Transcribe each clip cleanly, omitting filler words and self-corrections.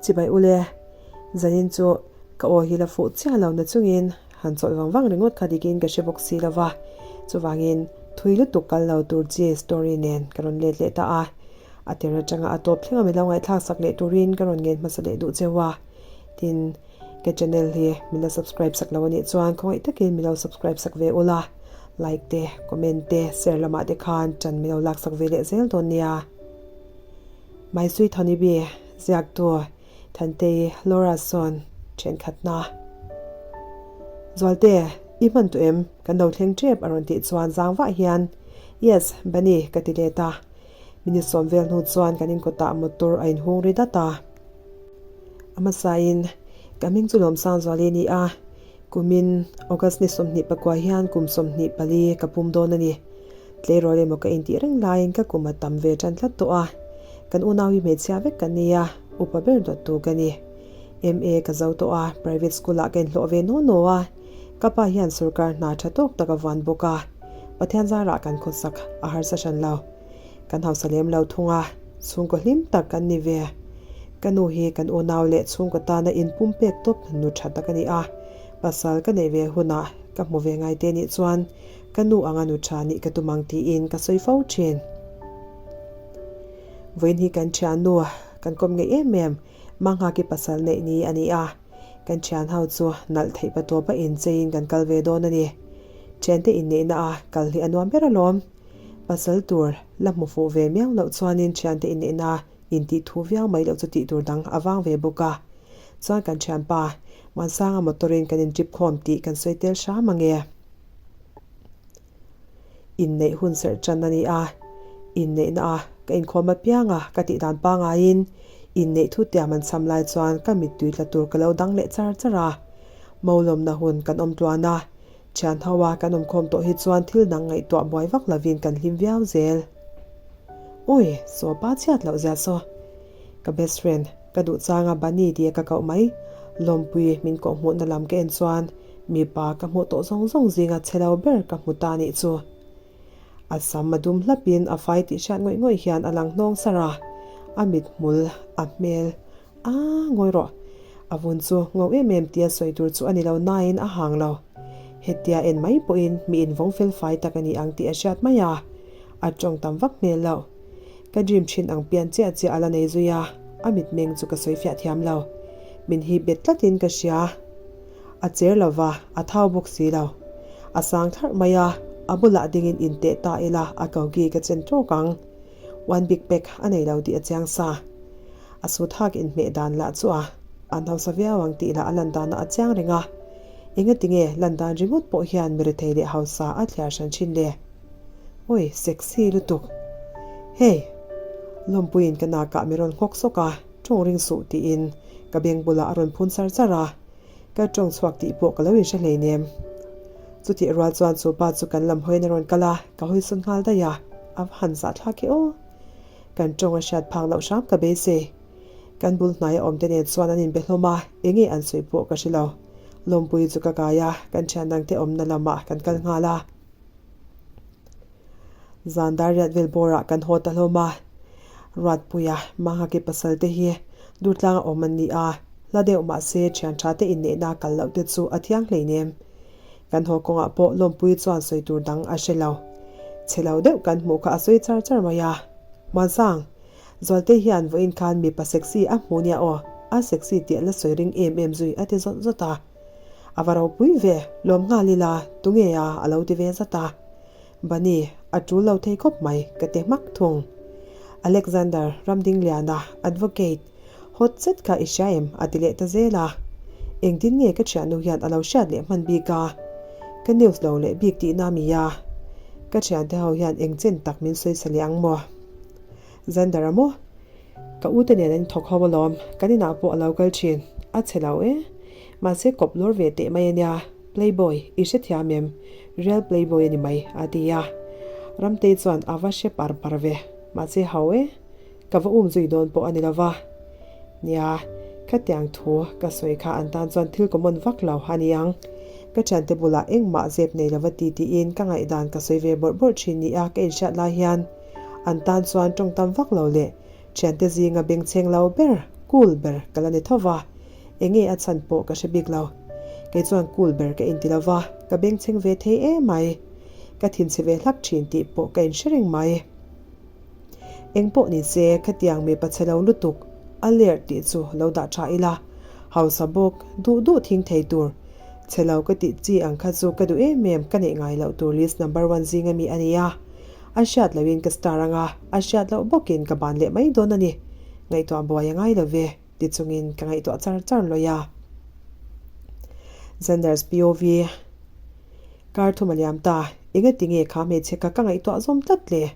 Chibai ule, zanin chu ka aw hi la fuh chiah lo na chungin han chawlh vang vang ringawt kha dikin ka hre bawk si lo va, chuvangin thui lutuk kal lo tur chi story nen ka rawn let leh ta a, a tir atanga a tawp thleng a milo ngaihthlak sak leh turin ka rawn ngen hmasa leh duh cheu a, tin ka channel hi min la subscribe sak lo anih chuan khawngaih takin milo subscribe sak ve ula, like te, comment te, share lamah te khan ṭan milo lak sak ve leh zel dawn nia. My Sweet Honeybee ziaktu Thantei Laura sawn thenkhatna. Zualte, i hman tawh em? Kan lo thleng tep a rawn tih chuan zang vah hian, Yes, Bunny ka ti let a. Minute sawm vel hnu chuan kan inkawtah motor a inhung ri dat a. A hmasain ka hming chu Lawmsang Zuali a ni a, kumin August ni 24 hian kum 24 ka pum dawn a ni. Tleirawl emaw ka intih reng laiin ka kum a tam ve tan tlat tawh a, kan unau hi hmeichhia vek kan ni a, upa ber dawttu ka ni. MA ka zo tawh a, private school ah ka inhlawh ve naw naw a, ka pa hian sorkar hna tha tawk tak a vuan bawk a, Pathian zarah kan khawsak a harsa hran lo. Kan hausa lem lo thung a, chhungkaw hlim tak kan ni ve. Ka nu hi kan unau leh chhungkaw tana inpumpek tawp nu tha tak a ni a, pasal ka neih ve hunah ka hmu ve ngai te nih chuan Ka nu anga nu tha nih ka tum ang tiin ka sawi fo thin. Vawiin hi kan thian nu kan kawm ngei em em, Manghaki pasal neih ni a ni a. Kan thian ho chu nalh theih pa tawpa incheiin kan kal ve dawn a ni. Thiante inneihna a kal hi a nuam ber alawm. Pasal tur la hmu fuh ve miau loh chuanin thiante inneihna intih thu viau mai loh chu tih tur dang a vang ve bawk a. Chuan kan thianpa Muansanga motor-in kan intrip khawm tih kan sawi tel hram ang e. Inneih hun serh tan a ni a, inneihna a ka inkhawm apiang a ka tih dan pangaiin inneih thu tiam an cham lai chuan ka mittui tla tur ka lo dang leh char char a. Maulawmna hun kan awm tluan a, thian ho a kan awmkhawm tawh hi chuan thil dang ngaihtuah buai vak lovin kan hlim viau zel. Ui, saw pa chhiat loh zia saw. Ka best friend, ka duh changa Bunny tia ka koh mai, Lawmpui min kawhhmuhna lam ka en chuan Mipa ka hmuh tawh zawng zawng zinga che lo ber ka hmu ta nih chu. A sam a dum hlapin a fai tih hriat ngawih ngawih hian a lang hnawng sar a, a mit hmul, a hmel a ngawi rawh. A vun chu ngo em em tia sawi tur chu a ni lo nain a hang lo. Hetia en mai pawhin mi invawng fel fai tak a ni ang tih a hriat mai a, a tawng tam vak hmel lo. Ka dream thin ang pian chiah chiah a la nei zui a, a mitmeng chu ka sawi fiah thiam lo. Min hip bet tlatin ka hria. A cher lo va, a thau bawk si lo. A sang thlarh mai a, a bulah dingin inteh ta ila a kogi ka chen tawk ang. One big pack a nei lo tih a chiang sa. A sut hak inhmeh dan lah chu a an hausa viau ang tih lah a lan danah a chiang reng a. Engatinge lan dan ringawt pawh hian mi rethei leh hausa a thliar hran thin le? Oi, sexy lutuk. Hey! Lawmpuiin ka nakah mi rawn nghawk sawk a, tawng ring suh tiin ka beng bulah a rawn phun char char a. Ka tawng chhuak tih pawh ka lo inhre hleinem. Chutih rual chuan chu pa chu kan lam hawiin a rawn kal a, ka hawi sawn nghal daih a, a va han zah thlak e aw. Kan tawng a hriat phak loh hram ka beisei. Kan bul hnaia awm te nen chuan an inbe hlawm a, enge an sawi pawh ka hre lo. Lawmpui chu ka kai a, kan thian dangte awmna lamah kan kal nghal a. Zan dar riat vel bawrah kan haw ta hlawm a, Ruatpuia, Mahaki pasal te hi Durtlanga awm an ni a, hla deuh mahse thian tha te inneihna kal loh te chu a thiang hleinem. Kan haw kawngah pawh Lawmpui chuan sawi tur dang a hre lo. Chhe lo deuh kan hmuh kha a sawi char char mai a. Muansang, Zualte hian vawiin khan mipa sexy a hmu nia aw, a sexy tih a la sawi ring em em zui a ti zawt zawt a. A va ropui ve, lawm nghal ila, tunge a a lo ti ve zat a. Bunny, a tul lo thei khawp mai, ka ti hmak thung. Alexander, Ramdingliana, advocate, hawt zet kha i hria em? a ti leh ta zel a. Engtin nge ka thiannu hian a lo hriat leh hman bik a? Ka news lo leh bik tihna mi a? Ka thiante ho hian eng chen tak min sawi sa leh ang maw? Xander a maw? Ka u te nen an inthawk ho alawm, kan inah pawh a lo kal thin. A chhe lo e. Mahse kawp lawr ve teh mai a nia. Playboy, i hrethiam em? Real playboy a ni mai, a ti a. Ramtei chuan a va hre par par ve. Mahse ho e. Ka va um zui dawn pawh a ni lo va. Nia, khatiang thu ka sawi kha an tan chuan thil common vak lo a ni ang. Ka thiante bulah engmah zep nei lova ti tiin ka ngaihdan ka sawi ve bawrh bawrh thin nia ka inhriat lai hian an tan chuan tawng tam vak lo leh thiante zinga bengchheng lo ber. Cool ber ka la ni tho va, enge a chhan pawh ka hre bik lo. Kei chuan cool ber ka inti lo va, ka bengchheng ve thei emai. Ka thinchhe ve hlak thin tih pawh ka inhre reng mai. Eng pawh ni se, khatiang mipa chhe lo lutuk a ler tih chu lo dah tha ila, hausa bawk duh duh thing thei tur. Chhe lo ka tih chi ang kha chu ka duh em em ka neih ngai loh tur list number one zing ami a ni a. A hriat lohin ka star anga, a hriat loh bawkin ka ban leh mai dawn a ni. Ngaihtuah buai a ngai lo ve, ti chungin ka ngaihtuah char char lawih a. Xander's POV. Kar thum a liam ta, engati nge kha hmeichhe kha ka ngaihtuah zawm tlat le?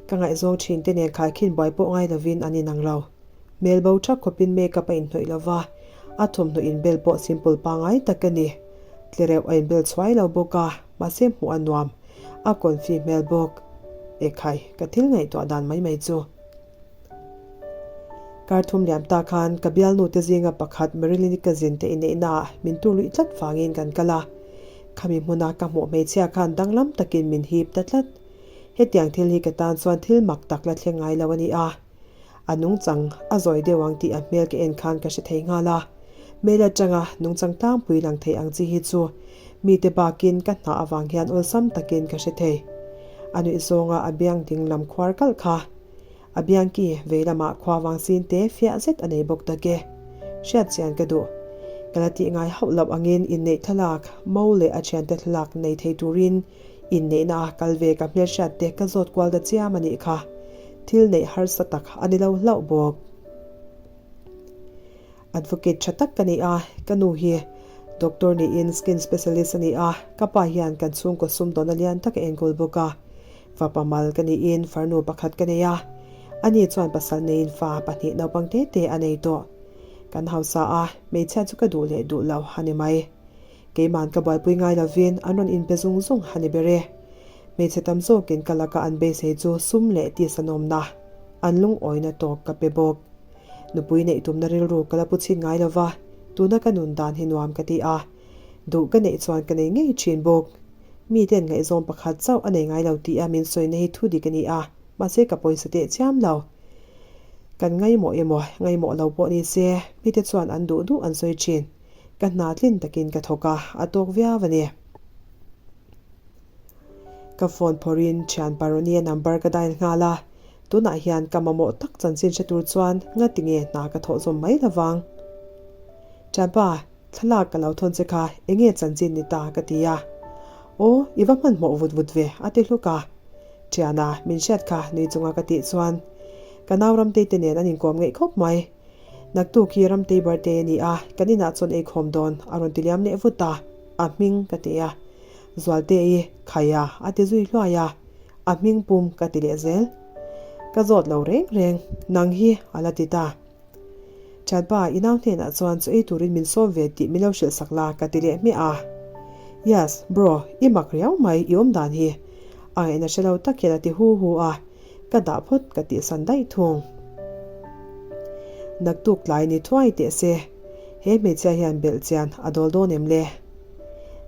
Ka ngaihzawng thin te nen khaikhin buai pawh ngai lovin an inang lo. Hmel bo thak khawpin makeup a inhnawih lo va, a thawmhnaw inbel pawh simple pangngai tak a ni. Tlereuh a inbel chhuai lo bawk a, mahse hmuh a nuam, a confi hmel bawk. Ekhai, ka thil ngaihtuah dan mai mai chu. Kar thum liam ta khan ka bialnu te zinga pakhat Marilyn-i cousin te inneihna ah min tur luih tlat vangin kan kal a. Khami hmuna ka hmuh hmeichhia khan danglam takin min hip ta tlat. Hetiang thil hi ka tan chuan thil mak tak la thleng ngai lo a ni a. A nungchang a zawi deuh ang tih a hmel ka en khan ka hre thei nghal a. Hmel atanga nungchang tlangpui lang thei ang chi hi chu mite bakin ka hna avang hian awlsam takin ka hre thei. A nuih zawnga a biang ding lam khuar kalh kha A biangki vei lamah khua vang sin te fiah zet a nei bawk tak e. Hriat chian ka duh. Ka la tih ngai hauh loh angin inneih thlalak, mo leh a thiante thlalak nei thei turin inneihna a kal ve ka hmelhriat te ka zawt kual ta chiam a nih kha. Thil neih harsa tak a ni lo hlauh bawk. Advocate tha tak ka ni a, ka nu hi Doctor niin skin specialist a ni a, ka pa hian kan chhungkaw sumdawnna lian tak a enkawl bawk a. Fapa mal ka niin farnu pakhat ka nei a, ani chuan pasal neiin fa pahnih naupang te te a nei tawh. Kan hausa a, hmeichhia chu ka duh leh duh lo a ni mai. Keiman ka buaipui ngai lovin an rawn inpe zung zung a ni ber e. Hmeichhe tam zawkin ka laka an beisei chu sum leh tisa nawmna, an lungawina tawk ka pe bawk. Nupui neih tumna rilru ka la pu chhin ngai lova, tuna ka nun dan hi nuam ka ti a. Duh ka neih chuan ka nei ngei thin bawk. Miten ngaihzawm pakhat chauh a nei ngai lo tih a min sawina hi thu dik a ni a, mahse ka pawisa teh chiam lo. Kan ngaimawh emaw, ngaimawh lo pawh ni se, mite chuan an duh duh an sawi thin. Ka hna tlin takin ka thawk a, a tawk viau a ni. Ka phone phawrhin thian Paroni-a number ka dial nghal a, Tunah hian ka mamawh tak chanchin hre tur chuan ngati nge hna ka thawh zawm mai lovang? Ṭanpa, thlalak ka lo thawn che kha enge chanchin ni ta ka ti a. Aw, i va hmanhmawh vut vut ve, a ti hluk a. Ṭhiana, min hriat kha nui chunga ka tih chuan ka nau Ramtei te nen an inkawm ngeih khawp mai. Naktuk hi Ramtei birthday a ni a, kan inah chuan eikhawm dawn, a rawn ti liam leh vut a. A hming ka ti a. Zualtei, Khaia, a ti zui hluai a. A hming pum ka ti leh zel. Ka zawt lo reng reng, nang hi a la ti ta. Thianpa, i nau hnenah chuan chu ei turin min sawm ve tih min lo hrilh sak la ka ti leh hmiah a. Yes, bro, i mak riau mai i awm dan hi. A ngaihna hre lo tak hian a ti hu hu a, ka dah phawt ka tihsan daih thung. Naktuk tlai ni thuai teh se, he hmeichhia hian belh chian a dawl dawn em le?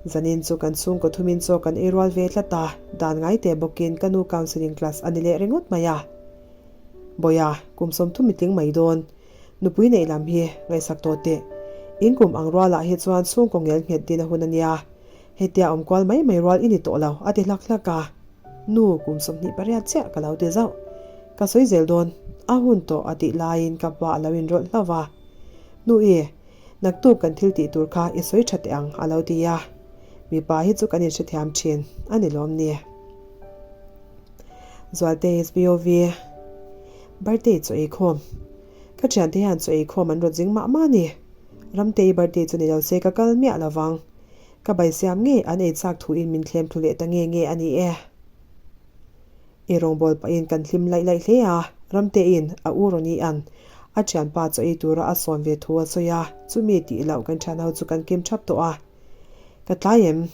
Zanin chu kan chhungkaw thumin chaw kan ei rual ve tlat a, dan ngai teh bawkin ka nu counselling class a ni leh ringawt mai a. Bawiha, kum 30 i tling mai dawn. Nupui neih lam hi ngaihsak tawh teh. In kum ang rualah hi chuan chhungkaw ngel nghet din a hun a nia. Hetia awm kual mai mai rual i ni tawh lo, a ti hlak hlak a. Nu, kum 28 chiah ka lo ti zauh. Ka sawi zel dawn, a hun tawh a tih laiin ka pa a lo inrawlh hlauh va. Nu i, Naktuk kan thil tih tur kha i sawi tha teh ang, a lo ti a. Mipa hi chu kan inhrethiam thin a ni lawm ni. Zualte is BOV. Birthday chaw ei khawm. Ka thiante hian chaw ei khawm an rawt zing mah mah a ni. Ramtei birthday chu ni lo se ka kal miah lo vang. Ka bai siam ngei an ei chak thuin min thlem thlu leh ta nge nge a ni e. I rawngbâwl pahin kan hlim laih laih hle a, Ramtein a u Ronnie-a'n a ṭhianpa chaw ei tura a sawn ve thu a sawi a, chumi tih loh kan ṭhian ho chu kan kim ṭhap tawh a. Ka tlai em?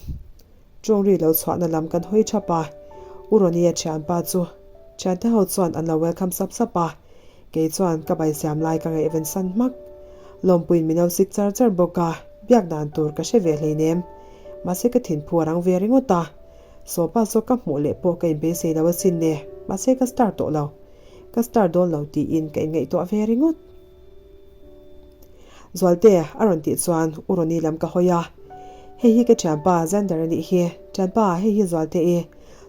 Ṭawngri lo chhuahna lam kan hawi ṭhap a, u Ronnie-a ṭhianpa chu ṭhiante ho chuan an lo welcome sap sap a, kei chuan ka bai siam lai ka ngaihven san hmak. Lawmpuiin min lo sik char char bawk a, biak dan tur ka hre ve hleinem. Mahse ka thinphu a rang ve ringawt a. Sawpa saw ka hmuh leh pawh ka inbeisei lo asin le, mahse ka star tawh lo. Ka star dawn lo tiin ka inngaihtuah ve ringawt. Zualte a rawn tih chuan U Ronnie lam ka hawi a. Hei hi ka thianpa Xander a nih hi. Thianpa, hei hi Zualte i.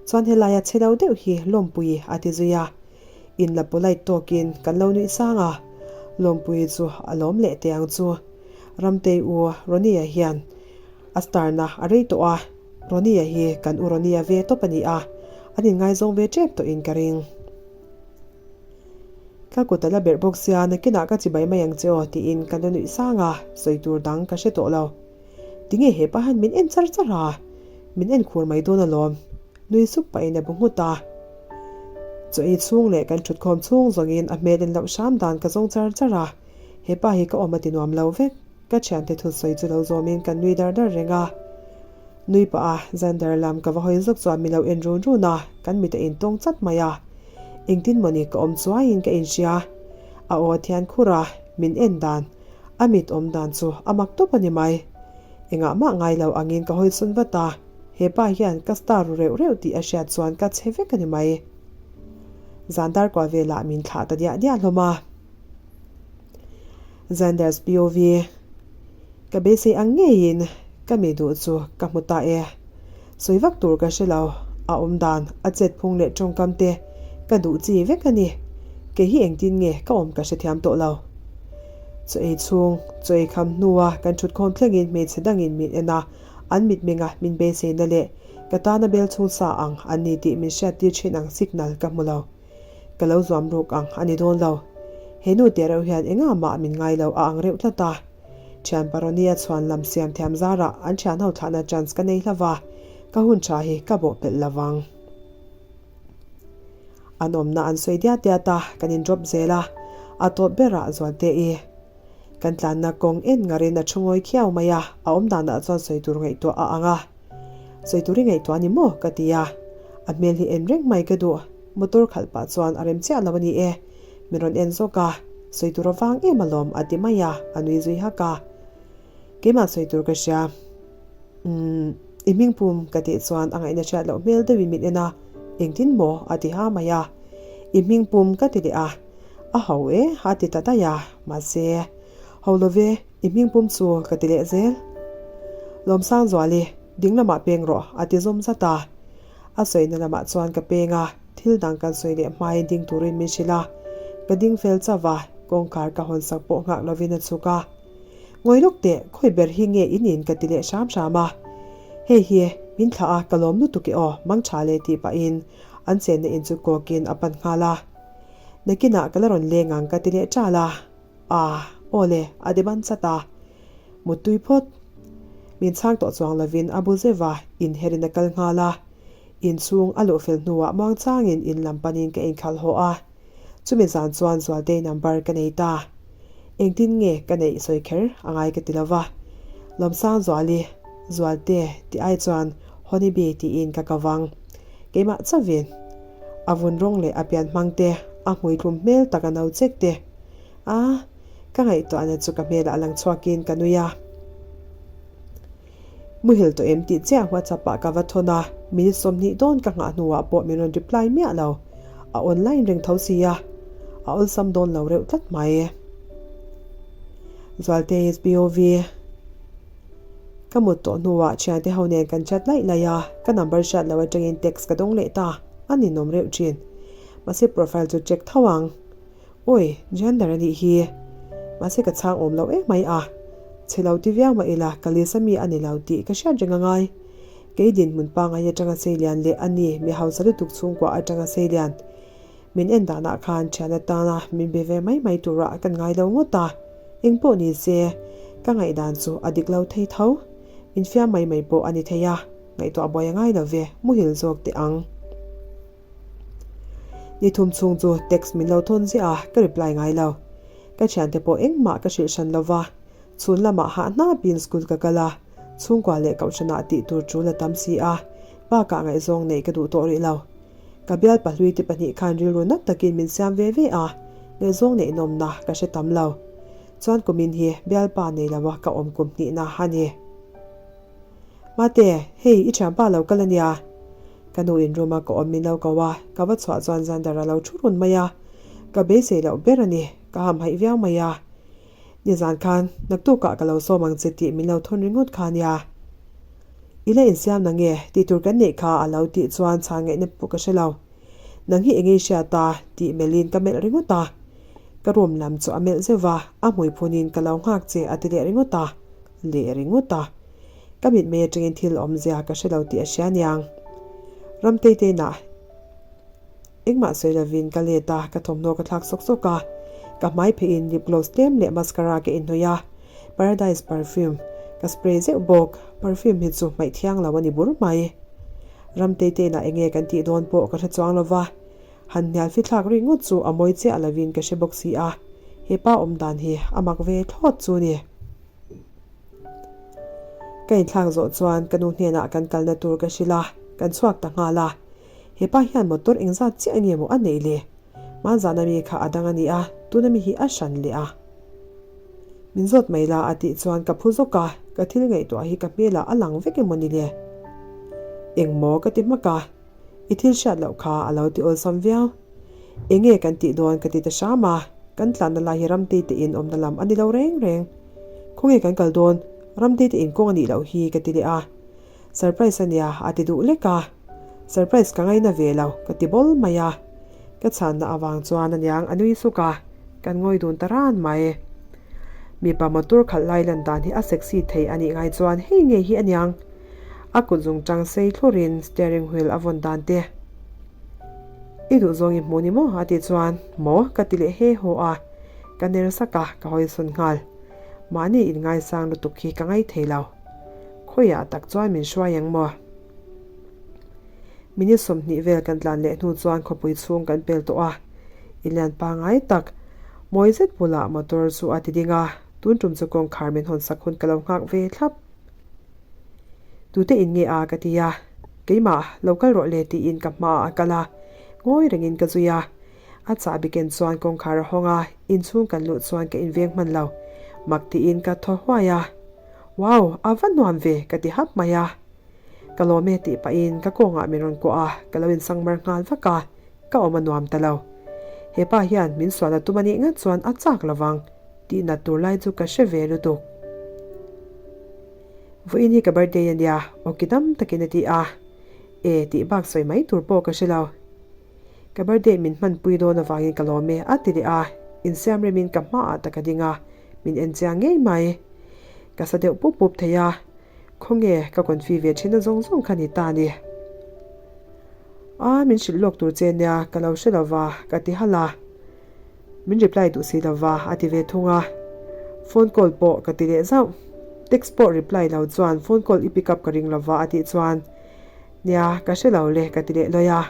Chuan helaia chhe lo deuh hi Lawmpuii a ti zui a. In la polite tawkin kan lo nuih sang a. Lawmpuii chu a lawm leh teh ang chu. Ramtei U Ronnie-a hian a star na a rei tawh a. Ronnie-a hi kan U Ronnie-a ve tawp a ni a. An inngaizawng ve tep tawhin ka ring. Ka kut a la berh bawk sia, nakinah ka chibai mai ang che aw tiin ka la nuih sang a, sawi tur dang ka hre tawh lo. Tinge hepa hian min en char char a, min en khur mai dawn alawm. Nui sup pahin a bu nghut a. Chaw ei chhung leh kan thutkhawm chhung zawngin a hmel en loh hram dan ka zawng char char a, hepa hi ka awm a ti nuam lo vek. Ka thiante thusawi chu lo zawmin kan nui dar dar reng a. Nui pah a, Xander lam ka va hawi zawk chuan min lo en run run a, kan mit a intawng chat mai a. Engtin mawni ka awm chuaiin ka inhria. A aw a thian khur a, min en dan, a mit awm dan chu a mak tawp a ni mai. Engah mah ngai lo angin ka hawi sawn vat a, he pa hian ka star ru reuh reuh tih a hriat chuan ka chhe vek a ni mai. Zan dar kual velah min thlah ta diah diah hlawm a. Xander's POV, Ka beisei ang ngeiin ka mi duh chu ka hmu ta e. Sawi vak tur ka hre lo, a awm dan, a chet phung leh tawngkam te ka duh chi vek a ni. Kei hi engtin nge ka awm ka hrethiam tawh lo. Chaw ei chhung, chaw ei kham hnua kan thutkhawm thlengin hmeichhe dangin min en a, an mitmenga min beiseina leh ka tana bel chhung sa ang an ni tih min hriattir thin ang signal ka hmu lo. Ka lo zuam ruk ang a ni dawn lo. He nu teh reuh hian engah mah min ngai lo a ang reuh tlat a. Thian Paroni a chhuan lam siam thiam zarah an thian ho thlahna chance ka nei hlauh a, ka hun tha hi ka bawh pelh lo vang. An awmna an sawi diat diat a, kan in drop zel a, a tawp berah Zualte i kan tlanna kawng en ngarin a thu ngawi khiau mai a, a awm danah chuan sawi tur ngaihtuah a ang a. Sawi tur i ngaihtuah a ni maw? ka ti a, a hmel hi en reng mai ka duh. Motor khalh pah chuan a rem chiah lo a ni e, min rawn en zawk a, sawi tur avang em alawm a ti mai a, a nui zui hak a. Keimah sawi tur ka hria. Umm, i hming pum ka tih chuan a ngaihna hriat loh hmel deuhin min en a, engtin maw? a ti ha mai a. I hming pum ka ti leh a, a ho e a ti ta daih a, mahse, ho lo ve, i hming pum chu ka ti leh zel. Lawmsangzuali, ding lamah peng rawh a ti zawm zat a. A sawina lamah chuan ka peng a, thil dang kan sawi leh hmain ding turin min hrilh a. Ka ding fel chauh a, kawngkhar ka hawn sak pawh nghak lovin a chhuk a. Ngawi lawk teh, khawi ber hi nge in in ka ti leh hram hram a. Hei hi, min thlah a, ka lawm lutuk e aw, mang tha le tih pahin an chenna in chu kawkin a pan nghal a. Nakinah ka la rawn leng ang ka ti leh ṭal a. Ah, aw le, a ti ban chat a. Muttui phawt. Min chhang tawh chuang lovin a bu zeuh a, inherin a kal nghal a. Inchhung a luh fel hnuah muangchangin in lam panin ka inkhalh haw a. Chumi zan chuan Zualtei number ka nei ta. Engtin nge ka neih sawi kher a ngai ka ti lo va. Lawmsangzuali, Zualte tih ai chuan Honeybee tiin ka ko vang. Keimah chauhin a vun rawng leh a pian hmang te, a hmuitlum hmel tak a no chek te. A, ka ngaihtuahna chu ka hmelah lang chhuakin ka nui a. Muhil tawh em tih chiah WhatsApp ah ka va thawn a, minute 20 dawn ka nghah hnuah pawh min rawn reply miah lo. A online reng tho sia, a awlsam dawn lo reuh tlat mai. Zualte is POV. Ka mut tawh hnuah thiante ho nen kan chat laih laih a, ka number hriat loh atangin text ka dawng leh ta, a ninawm reuh thin. Mahse profile chu check tho ang. Awi, gender a nih hi. Mahse ka chhang awm lo em mai a. Chhe lo ti viau mah ila ka lisa mi a ni lo tih ka hriat reng a ngai. Kei dinhmun pangai atanga seilian leh a ni mi hausa lutuk chhungkua atanga seilian. Min en danah khan thian atana min be ve mai mai turah kan ngai lo ngawt a. Engpawh ni se, ka ngaihdan chu a dik lo thei tho. Min fiam mai mai pawh a ni thei a, ngaihtuah buai a ngai lo ve, muhil zawk teh ang. Ni thum chhung chu text min lo thawn ziah a, ka reply ngai lo. Ka thiante pawh engmah ka hrilh hran lo va, chhun lamah hah hnapin school ka kal a, chhungkua leh kohhranah tih tur tul a tam si a, bakah ngaihzawng neih ka duh tawh rih lo. Ka bial pahlui te pahnih khan rilru nat takin min siam ve ve a, ngaihzawng neih nawmna ka hre tam lo. Chuan kumin hi bialpa nei lo a ka awm kum hnihna a ni. Mate, hei i thianpa lo kal a nia. Ka nu in room a ka awm min lo ko a, ka va chhuah chuan Xander a lo thu run mai a. Ka beisei loh ber a ni, ka hamhaih viau mai a. Nizan khan naktukah ka lo sawm ang che tih min lo thawn ringawt kha nia. I la insiam na nge tih tur kan neih kha a lo tih chuan chhan ngaihna pawh ka hre lo. Nang hi engei hriat a tih melhin ka melh ringawt a. Ka room lam chu a melh zeuh va, a hmui phunin ka lo nghak che a ti leh ringawt a, leh ringawt a. Ka mitmei atangin thil awmzia ka hre lo tih a hria niang. Ramtei te inah engmah sawi lovin ka let a, ka thawmhnaw ka thlak sawk sawk a. Ka hmai pheiin lip gloss tlem leh mascara ka inhnawih a, Paradise perfume ka spray zeuh bawk. Perfume hi chu hmaih thiang lo a ni bur mai. Ramtei te inah enge kan tih dawn pawh ka hre chuang lova. Han hnial fithlak rik ngawt chu a mawi chiah lovin ka hre bawk si a, he pa awm dan hi a mak ve thlawt chu ni. Ka inthlak zawh chuan ka nu hnenah kan kalna tur ka hrilh a, kan chhuak ta nghal a. He pa hian motor engzat chiah nge maw a neih le? Hmanzahna mi kha a dang a ni a, tuna mi hi a hran leh a. Min zawt mai la a tih chuan ka phu zawk a, ka thil ngaihtuah hi ka hmelah a lang vek emaw ni le? Engmaw ka ti hmak a. I thil hriat loh kha a lo ti awlsam viau. Enge kan tih dawn ka ti ta hram a, kan tlanna lai hi Ramtei te in awmna lam a ni lo reng reng. Khawnge kan kal dawn? Ramtei te in kawng a nih loh hi ka ti leh a. Surprise a nia a ti duh lek a. Surprise ka ngaina ve lo ka ti bawl mai a. Ka chhanna avang chuan aniang a nui suk a, kan ngawi dun ta ran mai. Mipa motor khalh lai lan dan hi a sexy thei a nih ngai chuan hei ngei hi aniang. A kut zung chang sei thlurin steering wheel a vawn dan te. I duh zawng i hmu ni maw? a tih chuan maw ka ti leh he haw a, ka ner sak a, ka hawi sawn nghal. Mahni inngaisang lutuk hi ka ngai thei lo. Khawiah tak chuan min hruai ang maw? Minute 20 vel kan tlan leh hnu chuan khawpui chhung kan pel tawh a, inlian pangngai tak mawi zet bulah motor chu a ti ding a, tun tum chu kawngkhar min hawn sak hun ka lo nghak ve thlap. Tute in nge a ka ti a, keimah lo kal rawh le tiin ka hmaah a kal a, ngawi rengin ka zui a. A chahbi ken chuan kawngkhar a hawng a, inchhung kan luh chuan ka inveng hman lo. Mak tiin ka thaw huai a, Wow, a va nuam ve ka ti hap mai a. Ka lawm e tih pahin ka kawngah min rawn kuah a, ka lo insangmar nghal vak a, ka awm a nuam ta lo. He pa hian min sual a tum a nih ngat chuan a chak lovang. Tih nat tur lai chu ka hre ve lutuk. Vawiin hi ka birthday a nia, awki dam takin a ti a. E tih bak sawi mai tur pawh ka hre lo. Ka birthday min hmanpui dawn avangin ka lawm e a ti leh a, insiam remin ka hmaah tak a ding a, min en chiang ngei mai. Ka sa deuh pup pup thei a, khawnge ka confi ve thin a zawng zawng kha ni ta ni. A, min hrilh lawk tur che nia, ka lo hre lova, ka ti halh a. Min reply duh si lova a ti ve thung a, phone call pawh ka ti leh zauh. Text pawh reply lo chuan phone call i pick up ka ring lova a tih chuan nia ka hre lo le ka ti leh lawi a.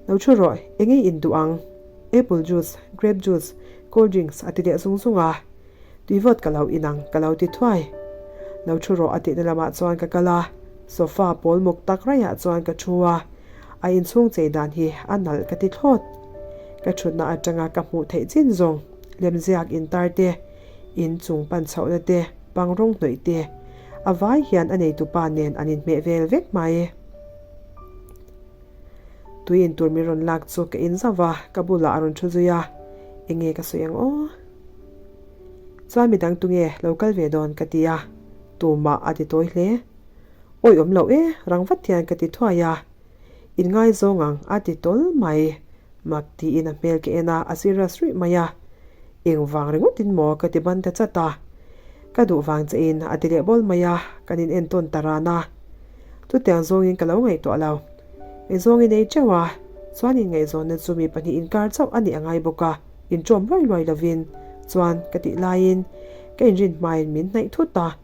Lo thu rawh, engei in duh ang? Apple juice, grape juice, cold drinks a ti leh zung zung a. Tui vawt ka lo in ang ka lo ti thuai. Lo thu rawh a tihna lamah chuan ka kal a, sofa pawl muk tak raiah chuan ka thu a, a inchhung chei dan hi a nalh ka ti thlawt. Ka thutna atanga ka hmuh theih chin zawng, lemziak intar te, in chung pan chhohna te, pang rawng hnawih te, a vai hian a neitupa nen an inhmeh vel vek mai. Tui in tur min rawn lak chu ka in zauh va, ka bulah a rawn thu zui a, enge ka sawi ang aw? Chuan midang tunge lo kal ve dawn ka ti a, tumah a ti tawi hle. Awi awm loh e, rang vat hian ka ti thuai a. In ngaizawng ang a ti tawl mai. Mak tiin a hmel ka en a, a serious ruih mai a. Eng vang ringawtin maw ka ti ban ta chat a. Ka duh vang che in a ti leh bawl mai a, kan in entawn ta ran a. Chutiang zawngin ka lo ngaihtuah lo. Ngaihzawng i nei teuh a, chuan in ngaihzawnna chu mi pahnih inkar chauh a nih a ngai bawk a, inṭawm luai luai lovin chuan ka tih laiin ka inrin hmain min hnaih thut a.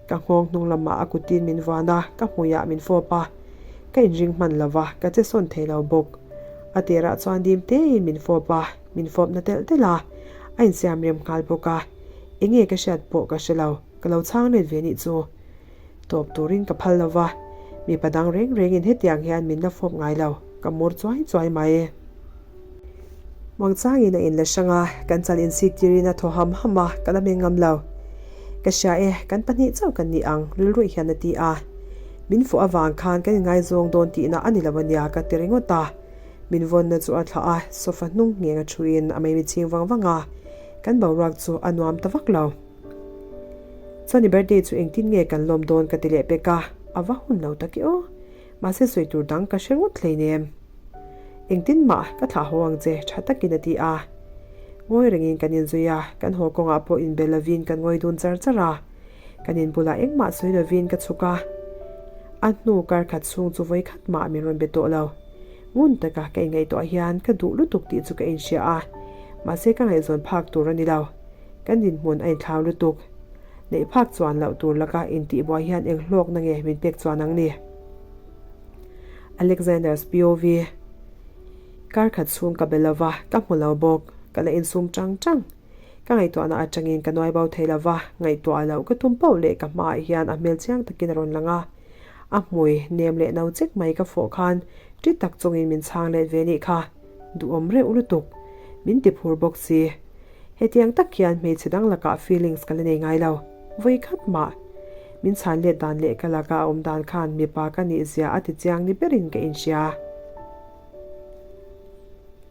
Ka nghawng hnung lamah a kutin min vuan a, ka hmuiah min fawp a. Ka inring hman lo va, ka che sawn thei lo bawk. A tirah chuan dim tein min fawp a, min fawp na telh telh a, a insiam rem nghal bawk a. Enge ka hriat pawh ka hre lo, ka lo chhang let ve nih chu. Tawp turin ka phal lo va, mipa dang reng rengin hetiang hian min la fawp ngai lo, ka mur chuai chuai mai. Muangchangin a inla hrang a, kan chal insik tirin a thaw ham ham a, ka la meng ngam lo. Ka hria e, kan pahnih chauh kan ni ang, rilruih hian a ti a. Min fuh avang khan kan inngaizawng dawn tihna a ni lo ania ka ti ringawt a. Min vawnna chu a thlah a, sofa hnung ngheng a thuin a maimichhing vang vang a. Kan boruak chu a nuam ta vak lo. Chuan i birthday chu engtin nge kan lawm dawn ka ti leh pek a, a va hun lo tak i aw. Mahse sawi tur dang ka hre ngawt hleinem. Engtin mah ka thlah haw ang che tha takin a ti a. Ngawi rengin kan inzui a, kan haw kawngah pawh inbe lovin kan ngawi dun char char a. Kan inbulah engmah sawi lovin ka chhuk a. A hnu kar khat chhung chu vawi khat mah min rawn be tawh lo. Ngun taka ka inngaihtuah hian ka duh lutuk tih chu ka inhria a, mahse ka ngaihzawn phak tur a ni lo. Kan dinhmun a inthlau lutuk. Neih phak chuan loh tur laka intihbuai hian eng hlawkna nge min pek chuan ang ni? Alexander's POV Kar khat chhung ka be lova, ka hmu lo bawk. Ka la insum tang tang. Ka ngaihtuahna atangin ka nuai bo thei lova, ngaihtuah loh ka tum poh leh ka hmaah hian a hmel chiang takin a rawn lang a. A hmui nem leh no chek mai ka fawh khan ṭi tak chungin min chhang let ve nih kha. Duhawm reuh lutuk. Min ti phur bawk si. Hetiang tak hian hmeichhe dang lakah feelings ka la nei ngai lo. Vawi khat mah. Min chhan let dan leh ka laka a awm dan khan mipa ka nih zia a ti chiang ni berin ka inhria.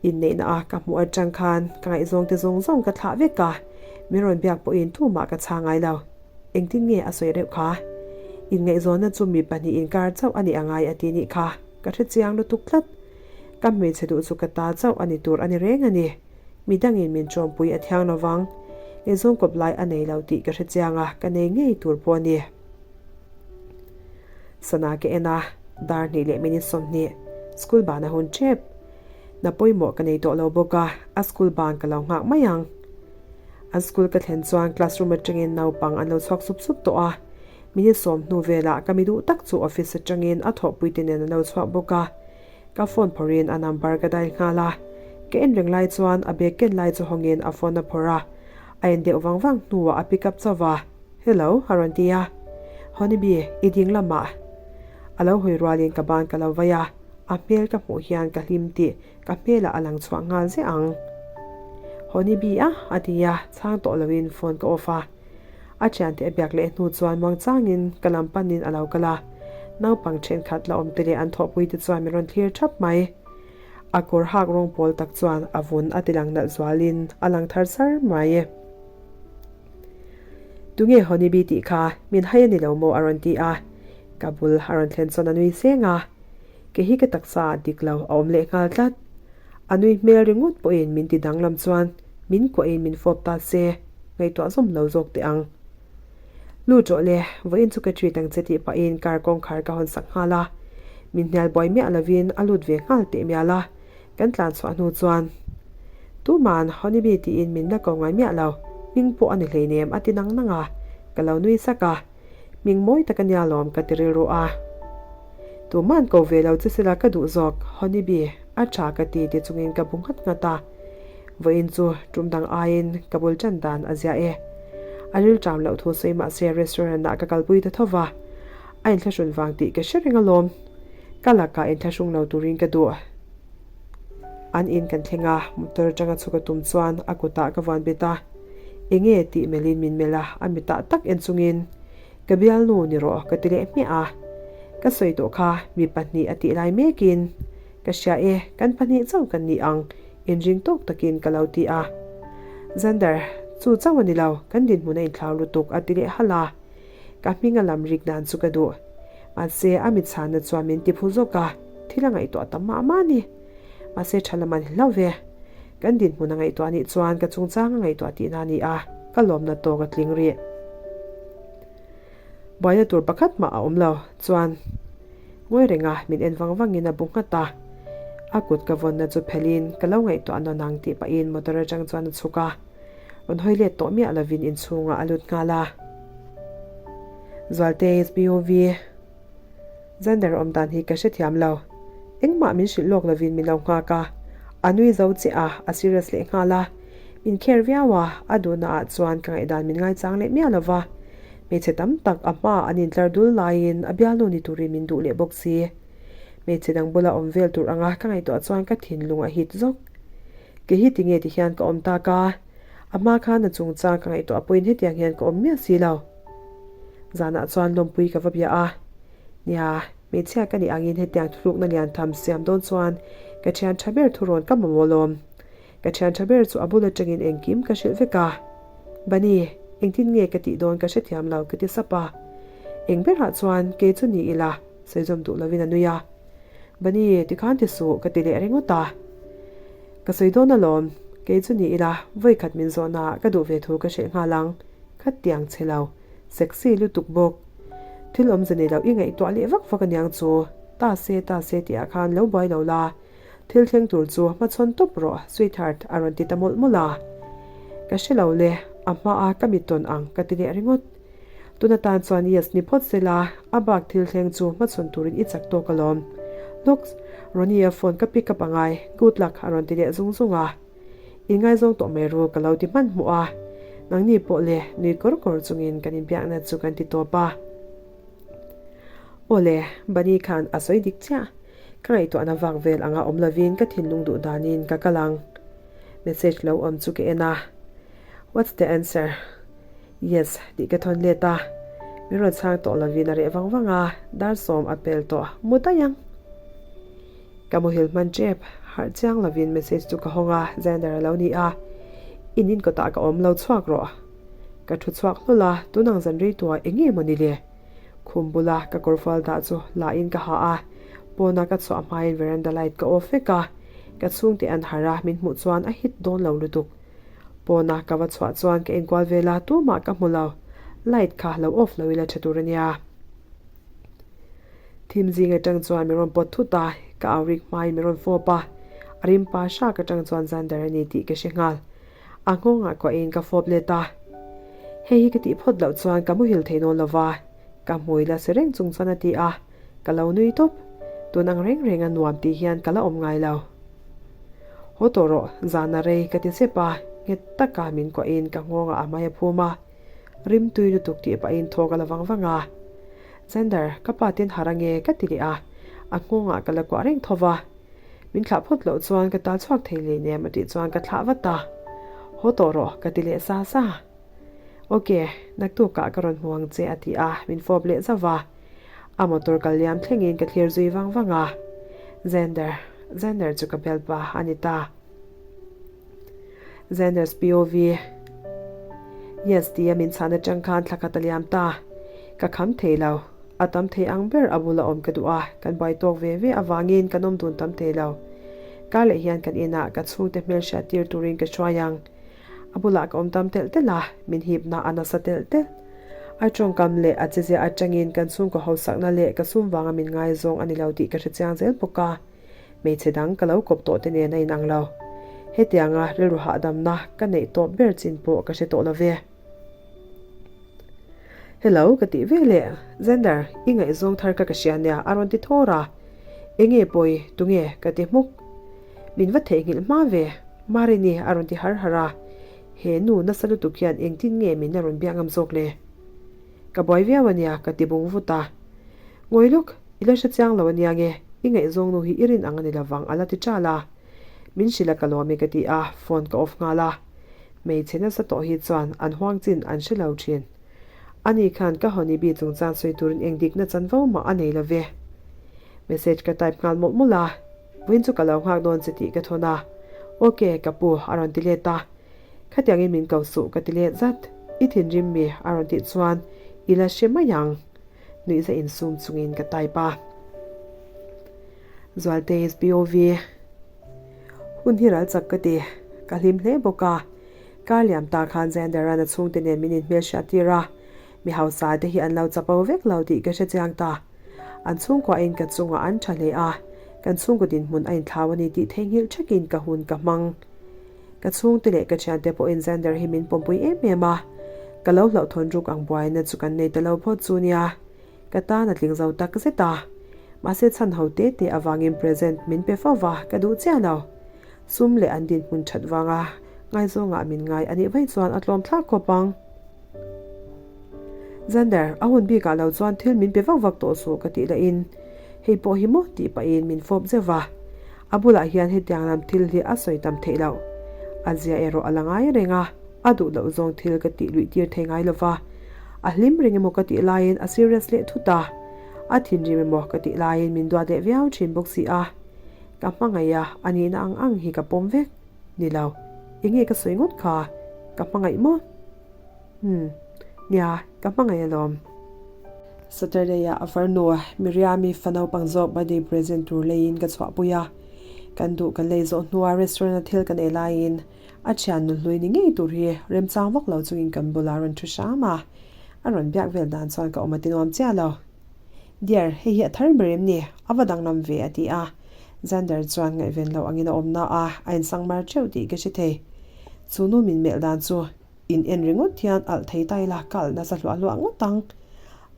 Inneihna a ka hmuh atang khan ka ngaihzawng te zawng zawng ka thlah vek a, min rawn biak pawhin tumah ka chhang ngai lo. Engtin nge a sawi reuh kha? Inngaihzawnna chu mi pahnih inkar chauh a nih a ngai a ti nih kha. Ka hre chiang lutuk tlat. Ka hmeichhe duh chu ka ta chauh a ni tur a ni reng a ni. Mi dangin min ṭawmpui a thiang lo vang. Ngaihzawng kawp lai a nei lo tih ka hre chiang a, ka nei ngei tur pawh a ni. Sana ka en a, dar hnih leh minute 20, school ban a hun ṭep. Na pawimawh ka nei tawh lo bawk a, a school ban ka lo nghak mai ang. An school ka thlen chuan classroom aṭangin naupang an lo chhuak sup sup tawh a, minute sawm hnu velah ka mi duh tak chu office aṭangin a thawhpuite nen an lo chhuak bawk a. Ka phone phawrhin a number ka dial nghal a, ka en reng lai chuan a bag ken lai chu hawngin a phone a phawrh a, a en deuh vang vang hnuah a pick up chauh va, Hello a rawn ti a, Honeybee i ding lamah a lo hawi rualin ka ban ka lo vai a, a hmel ka hmuh hian ka hlim tih ka hmelah a lang chhuah nghal zeh ang. Honeybee a a ti a, chhang tawh loin phone ka off a. A thiante a biak leh hnu chuan muangchangin ka lam panin a lo kal a, naupang thenkhat la awm te leh an thawhpui te chuan min rawn thlir thap mai. A kawr hak rawng pawl tak chuan a vun a ti lang nalh zualin a lang thar sar mai. Tunge Honeybee tih kha min hai a ni lo maw a rawn ti a, ka bul a rawn thlen chuan a nui seng a, kei hi ka taksa ah dik lo a awm leh nghal tlat. A nui hmel ringawt pawhin min ti danglam chuan min kuahin min fawp ta se, ngaihtuah zawm lo zawk teh ang. Lut rawh le, vawiin chu ka treat ang che tih pahin car kawngkhar ka hawn sak nghal a. Min hnial buai miah lovin a lut ve nghal teh mial a, kan tlan chhuah hnu chuan Tuman Honeybee tiin min la ko ngai miah lo, hming pawh a ni hleinem a ti nang nang a, ka lo nui sak a. Hming mawi tak a nia lawm ka ti rilru a. Tuman ko ve lo che sela ka duh zawk, Honeybee, a tha ka ti ti chungin ka bu nghat nghat a. Vawiin chu tum dang aiin ka bul tan dan a zia e. A rilṭam loh thu sawi mahse restaurant ah ka kalpui ta tho va. A inthlahrun vang tih ka hre reng alawm. Ka lakah inthlahrung lo turin ka duh. An in kan thleng a, motor atanga chhuk a tum chuan a kutah ka vuan bet a. Enge tih melhin min melh a, a mitah tak en chungin ka bialnu ni rawh ka ti leh hmiah a. Ka sawi tawh kha mi pahnih a tih lai mekin ka hria e, kan pahnih chauh kan ni ang inring tawk takin ka lo ti a. Zander, chu chauh a ni lo, kan dinhmun a inthlau lutuk a ti leh halh a. Ka hming a lam rik dan chu ka duh. Mahse, a mitchhana chuan min ti phu zawk a, thil a ngaihtuah tam mah mah a ni. Mahse, tha lam an hlau ve. Kan dinhmun a ngaihtuah nih chuan ka chungchang a ngaihtuah tihna a ni a, ka lawmna tawk a tling rih. Buaina tur pakhat mah a awm lo chuan ngawi reng a, min en vang vangin a bu nghat a. A kut ka vawnna chu phelhin ka lo ngaihtuah nawn ang tih pahin motor atang chuan a chhuk a. Rawn hawi let tawh miah lovin inchhungah a lut nghal a. Zualte SBOV Zander awm dan hi ka hrethiam lo. Engmah min hrilh lawk lovin min lo nghak a. A nui zo chiah a, a serious leh nghal a. Min care viau a, a duhna ah chuan ka ngaihdan min ngaichang leh miah lova. Hmeichhe tam tak a hmaah an intlar dul laiin a bialnu ni turin min duh leh bawk si. Hmeichhe dang bula awm vel tur anga ka ngaihtuah chuan ka thinlung a hit zawk. Kei hi tinge ti hian ka awm tak a? A hma khan a chungchang ka ngaihtuah pawhin hetiang hian ka awm miah si lo. Zanah chuan lawmpui ka va bia a. Nia, hmeichhia ka nih angin hetiang thulukna lian tham siam dawn chuan ka thian tha ber thurawn ka mamawh lawm. Ka thian tha ber chu a bul atangin engkim ka hrilh vek a. Bunny, engtin nge ka tih dawn ka hrethiam lo ka ti sap a. Eng berah chuan kei chu ni ila sawizawm duh lovin a nui a. Bunny, tikhan ti suh ka ti leh ringawt a. Ka sawi dawn alawm, kei chu ni ila vawikhat min zawhnaah ka duh ve thu ka hrilh nghal ang, khat tiang che lo, sexy lutuk bawk. Thil awmze nei loh i ngaihtuah leh vak vak aniang chu, ta se ta se tihah khan lo buai lo la, thil thleng tur chu hmachhawn tawp rawh sweetheart a rawn ti ta mawlh mawlh a. Ka hre lo le, a hmaa ka mit tawn ang ka ti leh ringawt. Tuna tan chuan yes ni phawt sela, a bak thil thleng chu hmachhawn turin i chak tawk alawm. Looks, Ronnie-a phone ka pick up angai, good luck a rawn ti leh zung zung a. In ngaizawng tawh mai ru ka lo ti hmanhmawh a. Nangni pawh le nui kawr kawr chungin kan inbiakna chu kan ti tawp a. Aw le, Bunny khan a sawi dik chiah. Ka ngaihtuahna vak vel anga awm lovin ka thinlung duh danin ka kal ang. Message lo awm chu ka en a. What's the answer? Yes, tih ka thawn let a. Min rawn chhang tawh lovin a reh vang vang a, dar sawm a pel tawh mu daih ang. Ka muhil hman tep, harh chiang lovin message chu ka hawng a, Xander a lo ni a. In in kawtah ka awm lo chhuak rawh. Ka thu chhuak hlawl a, tunang zan rei tuah eng nge maw ni le? Khum bula ka kawrfual dah chu la in ka ha a, pawna ka chhuah hmain veranda light ka off vek a, ka chhungte an harh a, min hmuh chuan a hit dawn lo lutuk. Pawna ka va chhuah chuan ka enkual vel a, tumah ka hmu lo. Light kha lo off lo ila tha tur a nia. Thim zing atang chuan min rawn pawt thut a, ka au rik hmain min rawn fawp a. A rim pa hrak atang chuan Xander a ni tih ka hre nghal. A nghawngah kuahin ka fawp let a. Hei hi ka tih phawt loh chuan ka muhil thei nawn lo va, ka hmui la si reng chung chuan a ti a, ka lo nui tawp. Tun ang reng reng a nuam tih hian ka la awm ngai lo. Haw tawh rawh, zan a rei ka ti sep a, nghet taka min kuahin ka nghawngah a hmai a phum a, rim tui lutuk tih pahin thaw ka la vang vang a. Xander, ka pa ten har ange ka ti leh a, a nghawngah ka la kuah reng tho va. Min thlah phawt loh chuan ka tal chhuak thei leh nem a tih chuan ka thlah vat a. Haw tawh rawh ka ti leh sa sa. Ok, naktukah ka rawn hmu ang che a ti a, min fawp leh zauh va. A motor kal liam thlengin ka thlir zui vang vang a. Xander, Xander chu ka bel pa a ni ta. Xander's POV. Yes tia min chhan atang khan thla khat a liam ta. Ka kham thei lo. A tam thei ang ber a bula awm ka duh a, kan buai tawk ve ve avangin kan awm dun tam thei lo. Kar leh hian kan inah ka chhungte hmel hriat tir turin ka hruai ang. A bulah ka awm tam telh telh a, min hipna a nasa telh telh. A tawngkam leh a chezia atangin kan chhungkaw hausakna leh ka sum vanga min ngaizawng a ni lo tih ka hre chiang zel bawk a. Hmeichhe dang ka lo kawp tawh te nen a inang lo. Hetianga rilru hahdamna ka neih tawp ber chin pawh ka hre tawh lo ve. Hello ka tih ve leh, Xander, i ngaihzawng thar ka ka hria nia a rawn ti thawr a. Enge pawi, tunge? ka ti hmuk. Min va theihnghilh hma ve, Marini a rawn ti har har a. He nu nasa lutuk hian engtin nge min la rawn biak ngam zawk le? Ka buai viau ania ka ti bung vut a. Ngawi lawk, i la hre chiang lo ania nge, i ngaihzawng nu hi i rin ang a ni lovang a la ti ṭal a. Min hrilh a ka lawm i ka ti a, phone ka off nghal a. Hmeichhe nasa tawh hi chuan an huang chin an hre lo ṭhin. Ani khan ka honey bee chungchang sawi turin eng dikna chanvo mah a nei lo ve. Message ka type nghal mawlh mawlh a, Vawiin chu ka lo nghak dawn che tih ka thawn a. Ok, ka pu a rawn ti let a. Khatiangin min ko suh ka ti let zat. I thinrim mi a rawn tih chuan i la hre mai ang. Nuihza insum chungin ka type a. Zualtei's POV. Hun hi ral chak ka ti. Ka hlim hle bawk a. Kar liam ta khan Xander-a'n a chhungte nen min inhmelhriat tir a. Mi hausa te hi an lo chapo vek lo tih ka hre chiang ta. An chhungkuahin ka chungah an tha hle a. Kan chhungkaw dinhmun a inthlau a ni tih theihnghilh thakin ka hun ka hmang. Ka chhungte leh ka thiante pawhin Xander hi min pawmpui em em a, ka lo hlauhthawn ruk ang buaina chu kan nei ta lo phawt chu nia, ka tan a tling zo tak zet a. Mahse chhan ho te te avangin present min pe fo va, ka duh chiah lo. Sum leh an dinhmun that vanga ngaizawngah min ngai a nih vaih chuan a tlawm thlak khawp ang. Xander, a hun bikah lo chuan thil min pe vak vak tawh suh ka tih lahin, Hei pawh hi maw? tih pahin min fawp zeuh va. A bulah hian hetiang lam thil hi a sawi tam theih loh. A zia erawh a la ngai reng a, a duh loh zawng thil ka tih luih tir thei ngai lo va. A hlim reng emaw ka tih laiin a serious leh thut a, a thinrim emaw ka tih laiin min duat leh viau thin bawk si a. Ka hmangaih a, a nihna ang ang hi ka pawm vek. Ni lo, enge ka sawi ngawt kha? Ka hmangaih maw? Umm, nia, ka hmangaih alawm. Saturday-ah a farnu Miriam-i fa naupang zawk birthday present tur leiin ka chhuahpui a. Kan duh kan lei zawh hnua restaurant-a thil kan ei laiin a thian nuhlui ni ngei tur hi remchang vak lo chungin kan bulah a rawn thu hram a. A rawn biak vel dan chuan ka awm a ti nuam chiah lo. Dear, hei hi a thar ber em ni? A va danglam ve a ti a. Xander chuan ngaihven loh angin a awm na a, a insangmar theuh tih ka hre thei. Chu nu min melh dan chu in en ringawt hian alh thei ta ila ka alh nasa hluah hluah ngawt ang.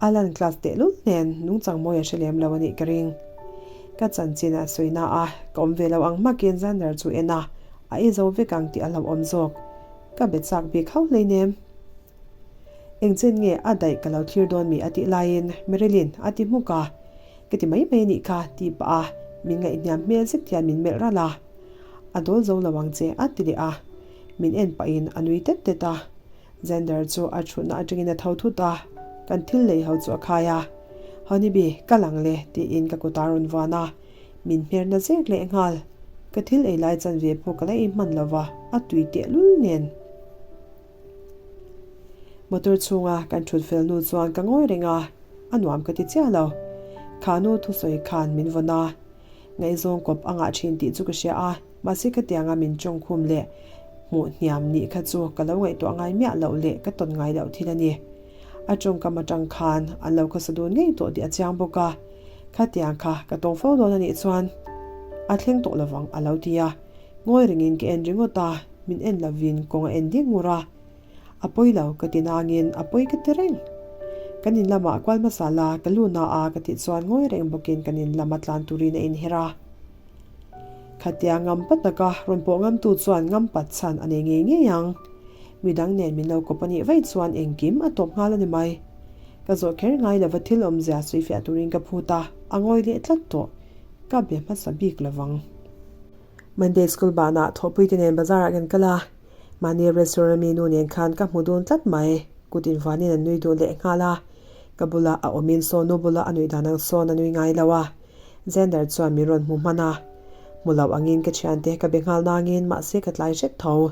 A lan class tehlul nen nungchang mawi a hre lem lo a nih ka ring. Ka chanchin a sawi na a, ka awm ve lo ang hmakin Xander chu en a, a ei zo vek ang tih a hlauhawm zawk. Ka be chak bik hauh hleinem. Engchen nge a daih ka lo thlir dawn mi a tih laiin Marilyn a ti hmuk a, Ka ti mai mai a nih kha tih pah a min ngaihhniam hmel zet hian min melh ralh a, A dawl zo lo ang che a ti leh a, min en pahin a nui tet tet a. Xander chu a thutna atangin a tho thut a, kan thil lei ho chu a khai a, Honeybee, ka lang le tiin ka kut a rawn vuan a, min hmerna zek leh nghal. Ka thil ei lai chanve pawh ka la ei hman lo va, a tui tehlul nen. Motor chhunga kan thut fel hnu chuan ka ngawi reng a, a nuam ka ti chiah lo. Kha nu thusawi khan min vawn a, ngaihzawng kawp a ngah thin tih chu ka hria a, mahse khatianga min tawngkhum leh hmuh hniam nih kha chu ka lo ngaihtuah ngai miah loh leh ka tawn ngai loh thil a ni. A tawngkam atang khan an lo khawsa dun ngei tawh tih a chiang bawk a, khatiang kha ka tawng fo dawn a nih chuan a thleng tawh lovang a lo ti a, ngawi rengin ka en ringawt a. Min en lovin kawng a en ding ngur a, a pawi lo ka ti nangin a pawi ka ti reng. Kan in lamah kual hmasa la ka lu na a ka tih chuan ngawi reng bawkin kan in lama tlan turin a inher a. Khatia ngam pat taka rawn pawh ngamtu chuan ngam pat chhan a nei ngei ngei ang. Midang nen min lo kawp a nih vaih chuan engkim a tawp nghal a ni mai. Ka zawh kher ngai lova thil awmzia sawifiah turin ka phut a, a ngawi leh tlat tawh. Ka be hmasa bik lovang. Monday school banah thawhpuite nen bazar ah kan kal a, mahni restaurant mi nu nen khan ka hmu dun tlat mai, kut invanin an nui dun leh nghal a, ka bulah a awmin saw nu bula a nuih dan ang sawn a nui ngai lo a, Xander chuan min rawn hmu hman a, hmu loh angin ka thiante ka be nghal nangin mahse ka tlai hret tho,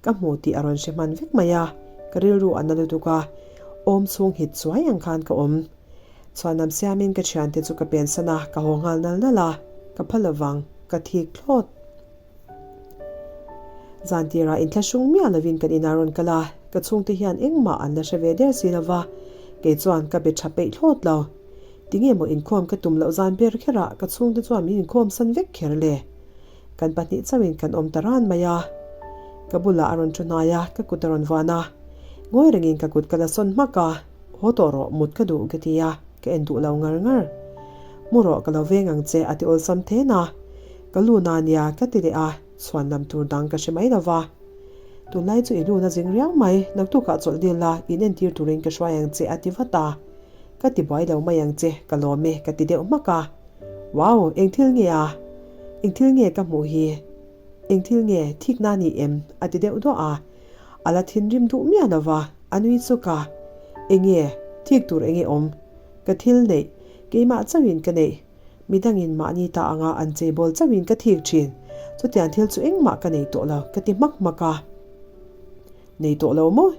ka hmu tih a rawn hre hman vek mai a, ka rilru a na lutuk a, awm chhung hit chuai ang khan ka awm. Chhuanam siamin ka thiante chu ka pensan a, ka haw nghal nal nal a, ka pha lovang, ka thik thlawt. Zan tirah inthlahrung miah lovin kan inah rawn kal a, ka chhungte hian engmah an la hre ve der si lova, kei chuan ka be tha peih thlawt lo. Tinge maw inkhawm ka tum loh zan ber kherah ka chhungte chuan min inkhawm san vek kher le? Kan pahnih chauhin kan awm ta ran mai a. Ka bulah a rawn thu hnai a, ka kut a rawn vuan a. Ngawi rengin ka kut ka la sawn hmak a. Haw tawh rawh, mut ka duh ka ti a, ka en duh lo ngar ngar. Mu rawh ka lo veng ang che a ti awlsam then a. Ka lu na nia ka ti leh a, chhuan lam tur dang ka hre mai lo va. Tunlai chu i lu na zing riau mai, naktukah chawlh dil la, in entir turin ka hruai ang che a ti vat a. Ka ti buai lo mai ang che, ka lawm e ka ti deuh hmak a. Wow, eng thil nge a? Eng thil nge ka hmuh hi? Eng thil nge thikna ni em? a ti deuh duah a. A la thinrim duh miah lo va, a nui chuk a. Enge, thik tur enge awm? Ka thil neih, keimah chauhin ka neih. Midangin mahni ta anga an cheibawl chauhin ka thik thin. Chutiang thil chu engmah ka nei tawh lo, ka ti hmak hmak a. Nei tawh lo maw?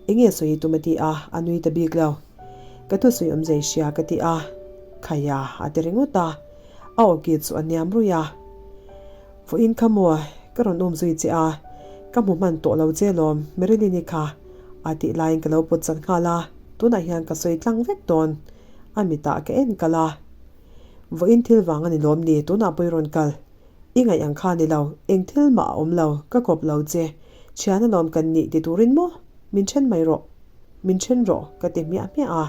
Enge sawi tum a ti a, a nui ta bik lo. Ka thusawi awm zei hria ka ti a. Khaia, a ti ringawt a. A awki chu a hniam ruih a. Vawiin kha maw, ka rawn um zui che a, ka hmu hman tawh lo che lawm, Marilyn-i kha a tih laiin ka lo pawt chat nghal a, tunah hian ka sawi tlang vek dawn. A mitah ka en kal a. Vawiin thil vang a ni lawm ni, tunah pawh i rawn kal. I ngaih ang kha ni lo, eng thil mah a awm lo, ka kawp lo che. Thian alawm kan nih ti turin maw? Min then mai rawh. Min then rawh, ka ti hmiah hmiah a.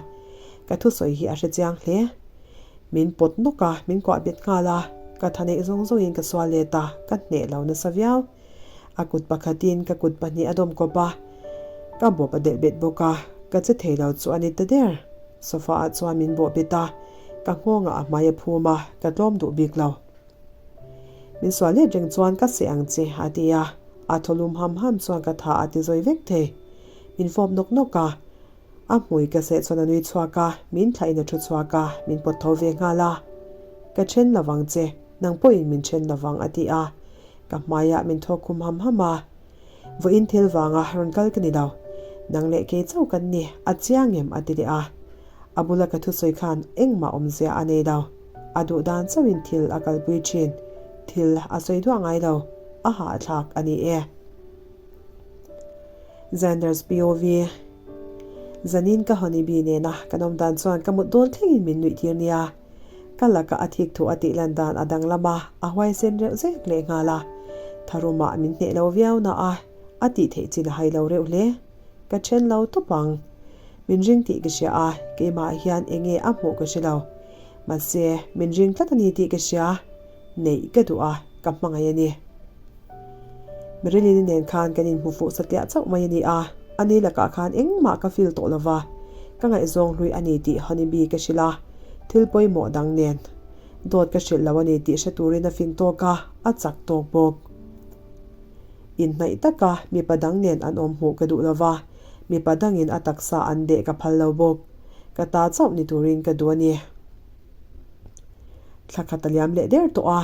Ka thusawi hi a hre chiang hle. Min pawt nawk a, min kuah bet nghal a, ka tha neih zawng zawngin ka sual let a, ka hneh lo nasa viau. A kut pakhatin ka kut pahnih a dawm kawp a, ka bawp a delh bet bawk a, ka che thei lo chu a ni ta der. Sofa ah chuan min bawh bet a, ka nghawngah a hmai a phum a, ka tlawm duh bik lo. Min sual let reng chuan ka seh ang che, a ti a, a thaw lum ham ham chuan ka tha a ti zawi vek thei. Min fawp nawk nawk a, A hmui ka seh chuan a nui chhuak a, min thlahin a thu chhuak a, min pawt tho ve nghal a. Ka then lovang che, nang pawhin min then lovang a ti a. Ka hmaiah min thawk khum ham ham a. Vawiin thil vanga rawn kal ka ni lo. Nang leh kei chauh kan ni, a chiang em? a ti leh a. A bula ka thusawi khan engmah awmzia a nei lo. A duh dan chauhin thil a kalpui thin. Thil a sawi duah ngai lo. A hahthlak a ni e. Xander's POV Zanin ka honeybee nena kan awm dan chuan ka mut dawn thlengin min nuih tir nia. Ka laka a thik thu a tih lan dan a danglam a, a huaisen reuh zek leh nghal a. Tharumah min hneh lo viau na a, a tih theih chin a hai lo reuh hle. Ka then lo tawp ang. Min ring tih ka hria a, keimah hian eng nge a hmuh ka hre lo. Mahse, min ring tlat a ni tih ka hria. Neih ka duh a, ka hmangaih a ni. Marilyn-i nen khan kan inhmu fuh satliah chauh mai a ni a, ani lakah khan engmah ka feel tawh lo va, ka ngaihzawng hlui a ni tih Honeybee ka hrilh a, thil pawimawh dang nen dawt ka hrilh lo a ni tih hre turin a fing tawk a, a chak tawk bawk. Inhnaih taka mipa dang nen an awm hmuh ka duh lo va, mipa dangin a taksa an deh ka phal lo bawk. Ka ta chauh ni turin ka duh a ni. Thla khat a liam leh der tawh a,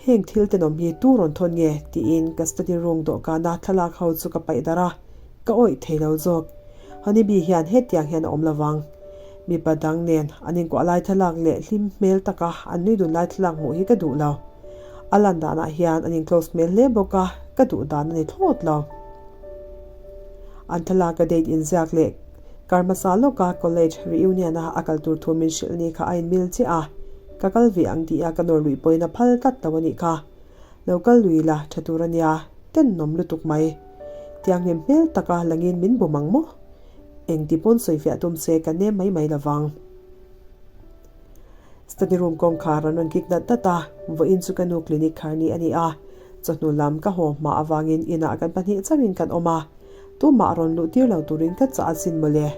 Heng thil tenawm hi tu rawn thawn nge? tiin ka study room dawhkana thlalak ho chu ka paih darh a, ka awih thei lo zawk. Honeybee hian hetiang hian a awm lovang. Mipa dang nen an inkuah lai thlalak leh hlim hmel taka an nui dun lai thlalak hmuh hi ka duh lo. A lan danah hian an in close hmel hle bawk a, ka duh dan a ni thlawt lo. An thlalaka date inziak leh Kar hmasa lawka college reunion a a kal tur thu min hrilh ni kha a inmil chiah a, ka kal ve ang tih a ka nawr luih pawhin a phal tlat lo a nih kha. Lo kal lui la tha tur a nia, tenawm lutuk mai. Tianghlim hmel taka langin min bum ang maw? Engti pawn sawifiah tum se ka nem mai mai lovang. Study room kawngkhar an rawn kik dat dat a, vawiin chu ka nu clinic khar ni a ni a, chawhnu lam ka haw hma avangin inah kan pahnih chauhin kan awm a. Tumah a rawn luh tir lo turin ka chah asin mawle.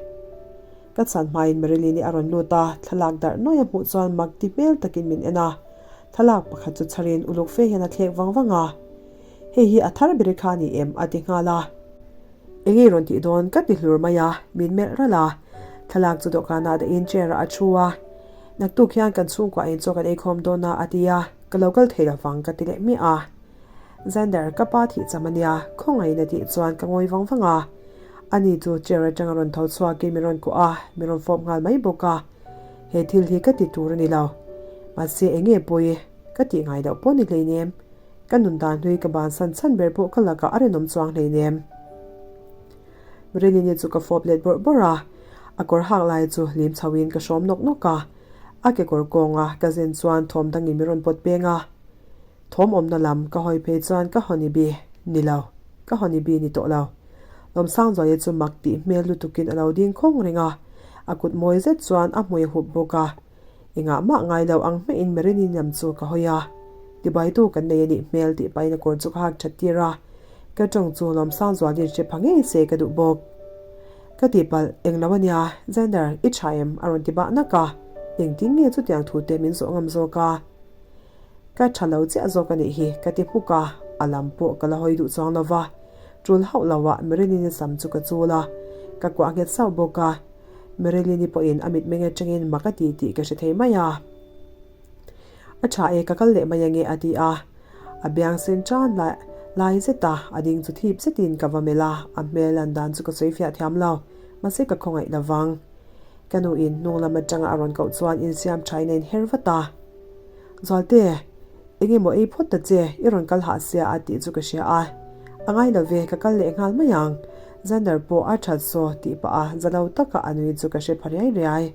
Ka chhan hmain Marilyn-i a rawn lut a, thlalak darh nuai a hmuh chuan mak ti hmel takin min en a. Thlalak pakhat chu chharin uluk fe hian a thlek vang vang a. Hei hi a thar ber kha a ni em? a ti nghal a. Eng nge rawn tih dawn ka ti hlur mai a, min melh ralh a. Thlalak chu dawhkanah dahin chair-ah a thu a. Naktuk hian kan chhungkua in chaw kan eikhawm dawn a a ti a, ka lo kal thei lovang ka ti leh miah a. Xander, ka pa thih cham a nia, khawngaih na tih chuan ka ngawi vang vang a. Ani chu chair atanga rawn tho chhuakin min rawn kuah a, min rawn fawp nghal mai bawk a. He thil hi ka ti tur a ni lo. Mahse eng nge pawi ka tih ngai loh pawh ni hleinem. Ka nun dan hlui ka bansan chhan ber pawh ka lakah a rinawm chuang hleinem. Marilyn-i chu ka fawp let bawrh bawrh a, a kawr hak lai chu hlim chhoin ka hrawm nawk nawk a. A kekawr kawnga ka zen chuan thawm dangin min rawn pawt peng a. Thawm awmna lam ka hawi phei chuan ka honeybee ni lo, ka honeybee ni tawh lo. Lawmsangzuaia chu mak tih hmel lutukin a lo ding khawng reng a, a kut mawi zet chuan a hmui a hup bawk a. Engah mah ngai lo ang hmeiin Marini lam chu ka hawi a, tibaitu kan nei a nih hmel tih pahin a kawr chu ka hak that tir a, ka tawng chu Lawmsangzualin hre pha ngei se ka duh bawk. Ka tihpalh, eng lo a nia, Xander, i tha em? a rawn ti bah nak a, engtin nge chutiang thu te min zawh ngam zawk a? Ka tha lo chiah zawk a nih hi, ka ti hmuk a, a lam pawh ka la hawi duh chuang lo va. Tul hauh lo ah Marilyn-i sam chu ka chul a, ka kuah nghet sauh bawk a. Marilyn-i pawhin a mitmeng atangin mak a ti tih ka hre thei mai a. A tha e, ka kal leh mai ange a ti a. A biang sen tan lai lai zet a, a ding chu thip zetin ka va melh a, a hmel lan dan chu ka sawi fiah thiam lo, mahse ka khawngaih lo vang. Ka nu in hnung lam atanga a rawn koh chuan insiam thain a inher vat a. Zualte, eng emaw ei phawt ta che, i rawn kal hah sia a tih chu ka hria a. A ngai lo ve, ka kal leh nghal mai ang. Xander pawh a that saw tih pah a za lo taka a nui chu ka hre pha riai riai.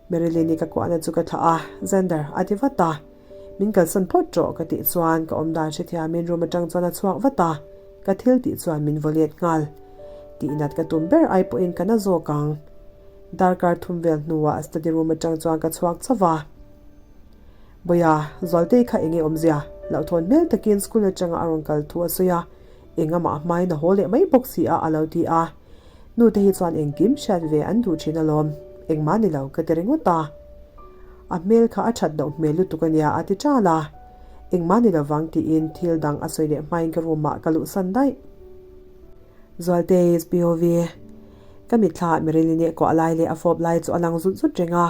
Marilyn-i ka kuahna chu ka thlah a, Xander a ti vat a. Min kalsan phawt rawh ka tih chuan ka awmdan hrethiamin room atang chuan a chhuak vat a, ka thil tih chuan min vaw let nghal. Tihnat ka tum ber ai pawhin ka na zawk ang. Darkar thum vel hnuah study room atang chuan ka chhuak chauh a. Bawia, Zualtei kha enge awmzia? Hlauhthawn hmel takin school atanga a rawn kal thu a sawi a, eng amah hmain a haw leh mai bawk si a a lo ti a. Nu te hi chuan engkim hriat ve an duh thin alawm, engmah ni lo ka ti ringawt a. A hmel kha a that loh hmel lutuk a nia a ti ṭal a. Engmah ni lovang tiin thil dang a sawi leh hmain ka room ah ka luhsan daih. Zualtei SPOV Ka mitthla Marilyn-i kuah lai leh a fawp lai chu a lang zut zut reng a.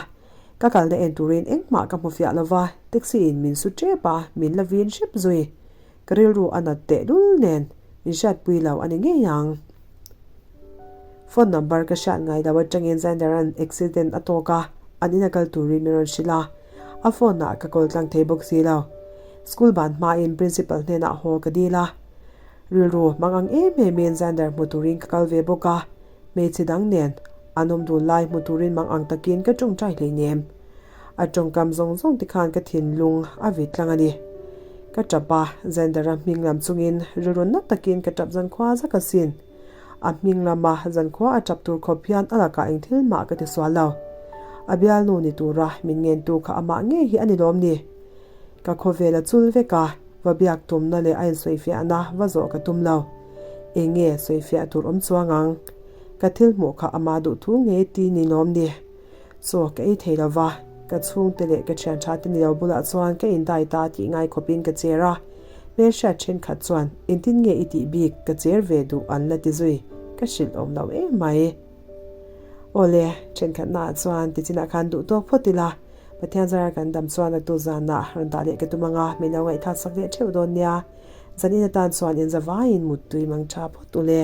Ka kalna en turin engmah ka hmu fiah lova, taxi in min su tep a, min la vin hrep zui. Ka rilru a nat teh lul nen, min hriatpui lo a ni ngei ang. Phone number ka hriat ngai lo atangin Xander-a'n accident a tawk a, an ina kal turin min rawn hrilh a. A phone ah ka call tlang thei bawk si lo. School ban hmain principal hnenah haw ka dil a. Rilru hmang ang em emin Xander hmu turin ka kal ve bawk a, hmeichhe dang nen an awm dun lai hmu turin mang ang takin ka tawngtai hleinem. A tawngkam zawng zawng te khan ka thinlung a vit tlang a ni. Ka tap a, Xander-a hming lam chungin rilru nat takin ka tap zankhua zak asin. A hming lama zankhua a tap tur khawp hian a lakah eng thil mah ka ti sual lo. A bialnu ni tura min ngentu kha amah ngei hi a ni lawm ni? Ka khawvel a chul vek a, va biak tumna leh a insawifiahna va zawh ka tum lo. Eng nge sawifiah tur awm chuang ang? Ka thil hmuh kha ama duh thu ngei ti ni lawm ni? Chaw ka ei thei lo va, ka chhungte leh ka thian tha te ni lo bulah chuan ka indai ta tih ngai khawpin ka cher a. Hmelhriat thenkhat chuan engtin nge i tih bik ka cher ve duh an la ti zui, ka hrilh awm lo em mai. Awle, thenkhatnaah chuan tichinah khan duh tawk phawt ila, Pathian zara kan dam chuan a tu zanah rawn dah leh ka tum anga min lo ngaihthlak sak leh theuh dawn nia. Zanin atan chuan inzavaiin muttui mang tha phawt u le.